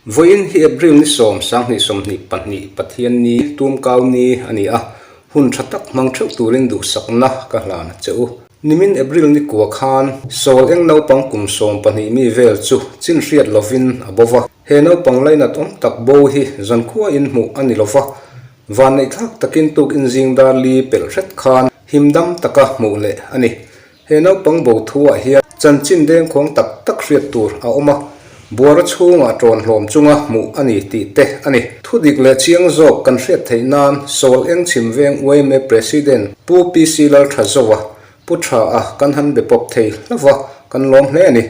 Vawiin hi April ni sawm sanghnih sawmhnih pahnih Pathian ni tumkau ni a ni a, hun tha tak hmang theuh turin duhsakna ka hlan a che u. Nimin April ni kua khan Sawl eng naupang kum sawm pahnih mi vel chu chin hriat lovin a bo va. He naupang lainat awm tak bo hi zankhua in hmuh a ni lo va, vanneihthlak takin tuk inzing dar li pelh hret khan himdam taka hmuh leh a ni. He naupang bo thuah hian chanchin dengkhuang tak tak hriat tur a awm a, buara chhungah ṭawn hlawm chunga hmuh a ni tih te a ni. Thudik leh chiang zawk kan hriat theih nan Sawl Eng Chhim Veng yma President Pu PC Lalthazoa, Pu Tha-a kan han be pawp thei hlauh a, kan lawm hle a ni.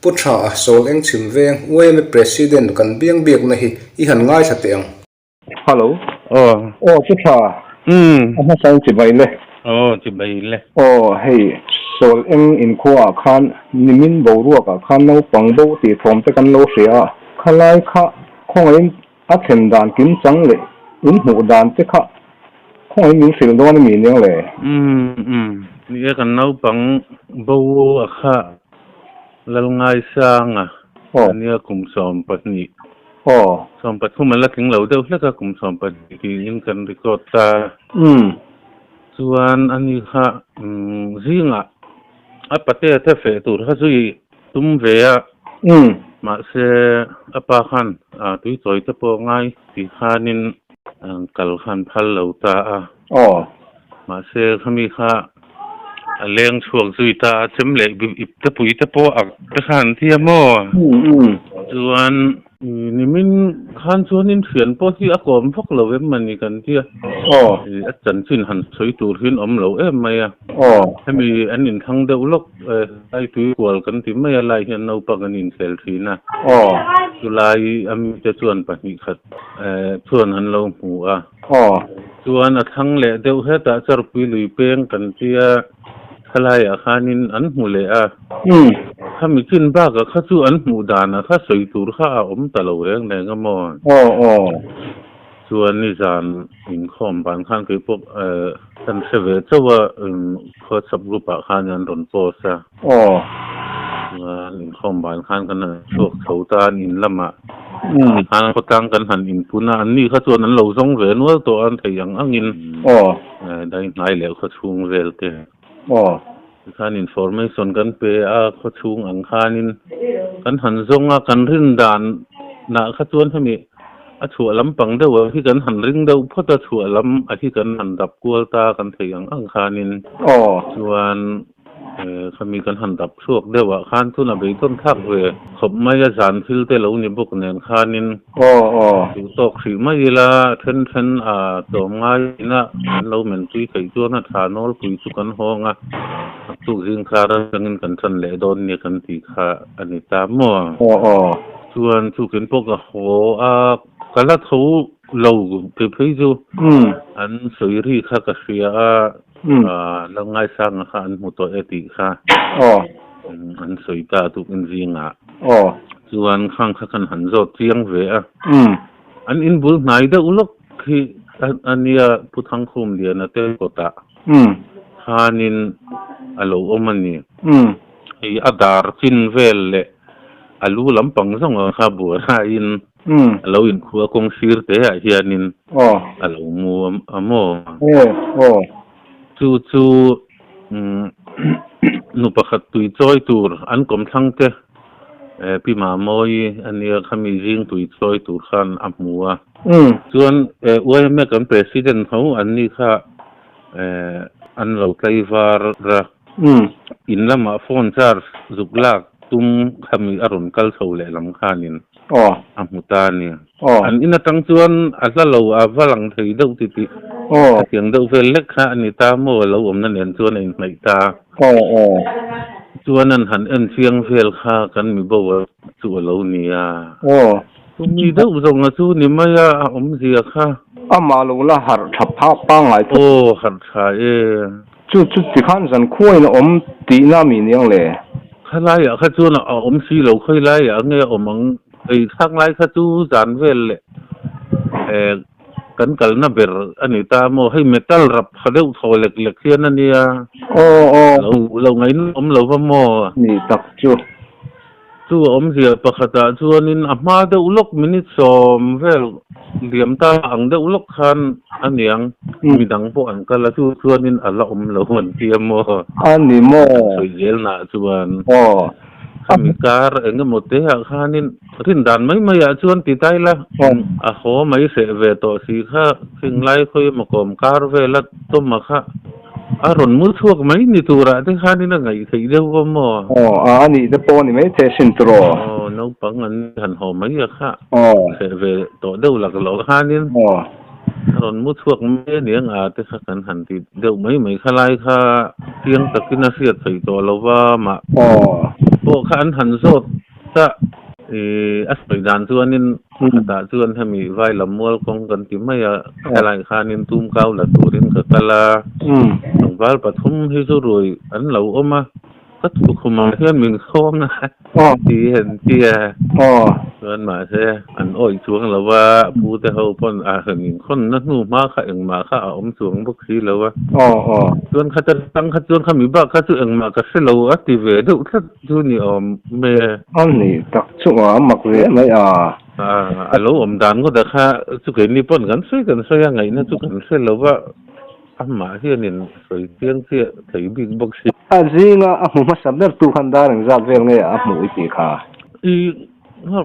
Pu Tha-a Sawl Eng Chhim Veng yma President kan biang biakna hi i han ngaithla teh ang. Hello. Aw. Aw chu tha. Umm. A hmasa in chibai le. Aw chibai le. Aw hei Sawl eng inkhua ah khan nimin boruak ah khan naupang bo tih thawm te kan lo hria a, khalai kha khawngaihin a thlen dan kim chang leh in hmuh dan te kha khawngaihin min hrilh dawn a mi aniang le? Umm umm. Ni e kan naupang bo a kha Lalngaisanga ania kum 12. Aw. 13 an la tling lo deuh hlek a, kum 12 tiin kan record ta. Umm. Chuan ani kha zingah a patea te feh tur kha zui tum ve a. Umm. Mahse a pa khan tui chawi te pawh ngai ti khanin kal khan phal lo ta a. Aw. Mahse khami kha a leng chhuak zui ta a, chem leh ip te pui te pawh ak te khan an ti a maw? Chuan nimin khan chuanin thian pawh hi a kawm vak lo em mani kan ti a. Aw. A chanchin han sawi tur hian awm lo em mai a. Aw. Hemi an inthlang deuh lawk lai tui kual kan ti mai a, lai hian naupang an inkhel thin a. Aw. Chulai a mite chuan pahnih khat chuan an lo hmu a. Aw. Chuan a thlang leh deuh hetah Charpui lui peng kan tia thalaiah khanin an hmu leh a. Umm. Khami chin bakah kha chu an hmuh danah kha sawi tur kha a awm ta lo reng reng a maw? Aw aw. Chuan nizan inkhawm ban khan kei pawh kan hre ve chauh a, WhatsApp group ah khan an rawn post a. Aw. Chuan inkhawm ban khan kan han chhuak chho ta an in lamah. Tikhan khawtlang kan han inpun a, anni kha chuan an lo zawng ve nual tawh a, an thei ang angin. Aw. Dai hnai leh khawchhung vel te. Aw. Tikhan information kan pe a, khawchhung ang khanin kan han zawng a, kan rin dan nah kha chuan hemi a chhuah lampang deuh ah hi kan han ring deuh phawt a, chhuah lam ah hi kan han dap kual ta kan thei ang ang khanin. Aw. Chuan Khami kan han dap chhuak deuh ah khan chuan a beidawn thlak ve khawp mai a, zan thil te lo ni bawk nen khanin duh tawk hrih mai ila then then a tlawm ngai ina an lo men pui theih chuan a tha nawlpui chu kan hawng a, naktuk zing kar atangin kan tan leh dawn nia kan tih kha a ni ta maw? Chuan chukin pawh ka haw a, ka la tho lo ke phei chu an sawi ri kha ka hria a. Lo ngaisanga kha an hmu tawh e tih kha an sawi ta tukin zingah. Chuan khang kha kan han zawt chiang ve a. An inbul hnai deuh lawk hi a nia Pu Thangkhum Liana te kawtah khanin a lo awm a ni. Hei a dar chin vel leh a lu lampang zawng kha buarain A lo inkhua kawng sir te ah hianin a lo mu a maw? Chu chu nu pakhat tui chawi tur an kawm thlang te Pi Mamawi a nia khami zing tui chawi tur khan a hmu a. Chuan YMA kan President ho an ni kha an lo tlaivar a. In lamah phone charge zuk lak tum khami a rawn kal chho lehlam khanin. Aw. A hmu ta a ni. Aw. An in atang chuan a hla lo a va lang thei deuh ti tih. Aw. Hetiang deuh vel lek kha a ni ta maw a lo awmna nen chuan a inhnaih ta. Aw aw. Chuan an han en chiang vel kha kan mi bo a chu a lo ni a. Aw. Chumi deuh zawng a chu ni mai a, a awmzia kha. Amah lo la harh tha phah pangngai tho. Aw harh tha e. Chu chu tikhan zan khuain a awm tihna mi niang le? Khalaiah kha chuan a awm si lo, khawilaiah nge a awm ang? Ei thlak lai kha chu zan vel leh eh kan kalna ber a ni ta maw? Hei metal rap pha deuh thaw lek lek hian a nia. Aw aw. Lo lo ngaihna awm lo va maw? Ni tak chu. Chu a awmzia pakhatah chuanin a hma deuh lawk minute sawm vel liam ta ang deuh lawk khan a niang, midang pawh an kal a, chu chuanin a la awm lo an ti a maw? A ni maw? An sawi zelnaah chuan khami kar eng emaw te ah khanin rin dan mai mai ah chuan ti tai la, a haw mai hreh ve tawh si kha khinglai khawi emaw kawm kar vela tawm a kha. A rawn mul chhuak mai ni turah te khanin a ngaih theih deuh a maw? Aw, a a nih te pawh a ni mai thei asin tur aw. Aw, naupang an han haw mai a kha. Aw. Hreh ve tawh deuh lak loh khanin. Aw. A rawn mu chhuak mai a niang a te kha kan han ti deuh mai mai kha lai kha chiang takin a hriat theih tawh lo va mah. Aw. Pawh kha an han zawt ta i a sawi dan chuanin khatah chuan hemi vai lam mual kawng kan ti mai a, helai khanin tum kau la turin ka kal a, tlangval pathum hi chu rui an lo awm a, ka thukhumah hian min khawm a ti an ti a, chuan mahse an awih chuang lo va, pu te ho pawn a han inkhawnna hnu hma kha engmah kha a awm chuang bawk si lo a, chuan khata tang kha chuan khami bak kha chu engmah ka hre lo a ti ve deuh tlat. Chu ni awm mai e. A ni tak chu a mak ve mai a. A lo awm dan ngawt a kha chu keini pawn kan sawi kan sawi a ngaihna chu kan hre lo va, amah hianin sawi chiang chiah thei bik bawk si. A zinga a hmu hmasa ber tu khan dar engzat vel nge a hmuh i tih kha? I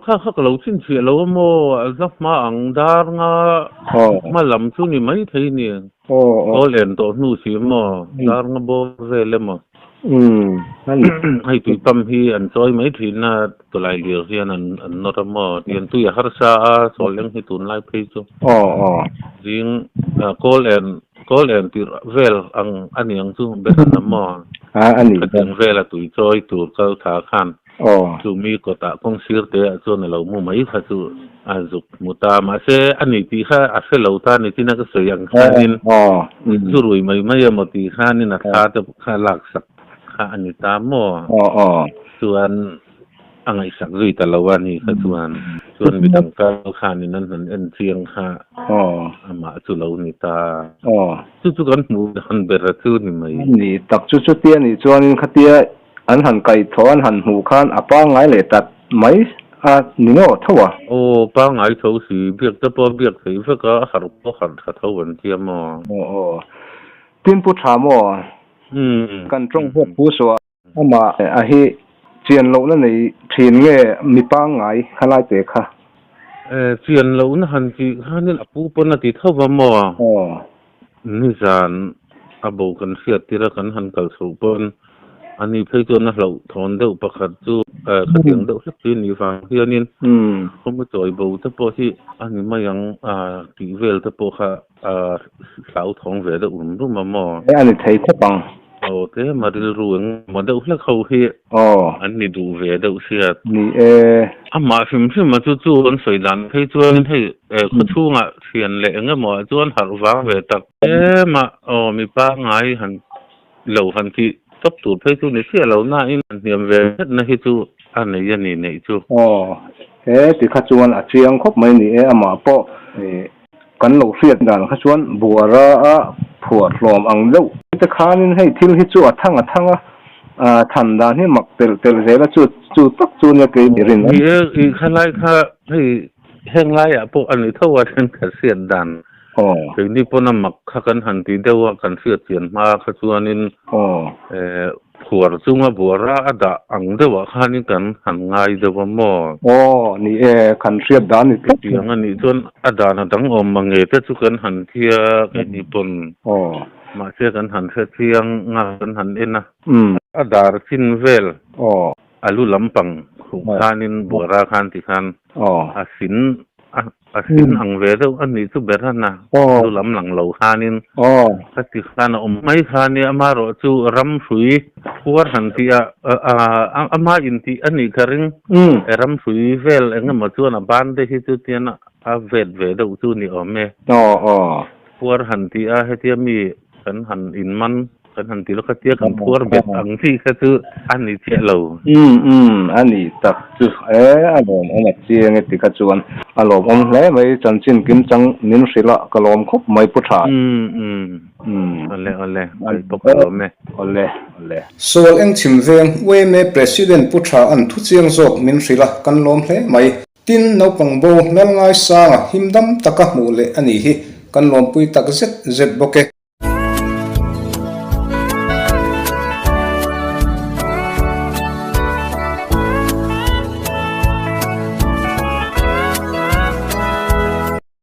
kha kha ka lo chhinchhiah lo a maw, a za hma ang dar nga hma lam chu ni mai thei ni. Kawl en tawh hnu si maw, dar nga bawr vel emaw. Umm ani. Hei tui pump hi an chawi mai thin a, tawlai lir hian an an nawr a maw ti an tui a harsa a, sawl eng hi tunlai phei chu. Aw aw. Zing kawl en kawl en tirh vel ang a niang chu ber an a maw. A ani. Khatiang vela tui chawi tur kal tha khan. Aw. Chumi kawtah kawng sir te ah chuan a lo mu mai kha chu a zuk hmu ta. Mahse, a ni tih kha a hre lo ta ni tina ka sawi ang khanin zu rui mai mai emaw tih khanin a thla te kha lak sak kha a ni ta maw? Chuan a ngaihsak zui ta lo a ni kha chuan. Chuan midang kal khanin an han en chiang kha amah chu lo ni ta. Chu chu kan hmuh dan ber a chu ni mai. A ni tak chu chutia nih chuanin khatia An han kaihthawh an han hmuh khan a pangngai leh tat mai a ni ngawh tho a. Aw, pangngai tho si, biak te pawh a biak theih vek a, a harh pawh a harh tha tho an tia maw? Aw aw, tin pu tha maw? Umm. Kan tawng huat pu suah. Amah a hi chian lohna nei thin nge mi pangngai khalai te kha? E, chian lohna han tih khanin a pu pawn a ti tho va maw? Aw. Nizan a bo kan hriat tir a kan han kal chhoh pawn a ni phei chuan a hlauh thawn deuh pakhat chu khatiang deuh hlek chu ni vang hianin khawmu chawi bo te pawh hi a ni mai ang tih vel te pawh kha a hlauthawng ve deuh rum rum a maw? A ni thei khawp ang. Aw tlem a rilru eng emaw deuh hlek ho hi an ni duh ve deuh hriat. Ni e. Amah hrim hrim a chu chu an sawi dan phei chuan hei khawchhungah thian leh eng emaw ah chuan harh vang ve tak em a aw mi pangngai han lo han tih tawp tur phei chu ni chiah lo nain han hniam ve hret na hi chu a nei a ni neih chu. Aw he ti kha chuan a chiang khawp mai ni e amah pawh Kan lo hriat dan kha chuan buara a phuah hlawm ang deuh te khanin hei thil hi chu a thang a thang a, than dan hi mak telh telh zel a chu chu tak chu nia kei mi rin a. Ni e, i khalai kha hei heng laiah pawh a ni tho a thenkhat hriat dan keini pawn a mak kha kan han ti deuh a, kan hriat chian hma kha chuanin Phuar chunga buara a dah ang deuhah khanin kan han ngai deuh a maw? Aw, ni e, kan hriat dan ni tlat. Chutiang a nih chuan a dan a dang awm mang nge te chu kan han thia keini pawn. Aw. Mahse kan han hre chiang nga kan han en a. A dar chin vel. Aw. A lu lampang khuh khanin buara khan ti khan a sin a sin ang ve deuh a nih chu ber a na lu lam lang lo khanin ka ti khan a awm mai kha nia amaherawh chu ram hrui phuar han tih a ama intih a nih ka ring ram hrui vel eng emaw chuan a ban te hi chu tian a vet ve deuh chu ni awm e phuar han tih a hetia mi kan han inman. kan han ti lo kha tia kan phuar bet ang chi kha chu a ni chiah lo. Umm umm a ni tak chu e a lawmawm a chiang e ti kha chuan a lawmawm hle mai chanchin kimchang min hrilh a ka lawm khawp mai Pu Tha. Umm umm Awle awle kei pawh ka lawm e. Awle awle. Sawl Engchim veng yma President Pu Tha an thu chiang zawk min hrilh a kan lawm hle mai. Tin, naupang bo Lalngaisanga him dam taka hmuh leh a nih hi kan lawmpui tak zet zet bawk e.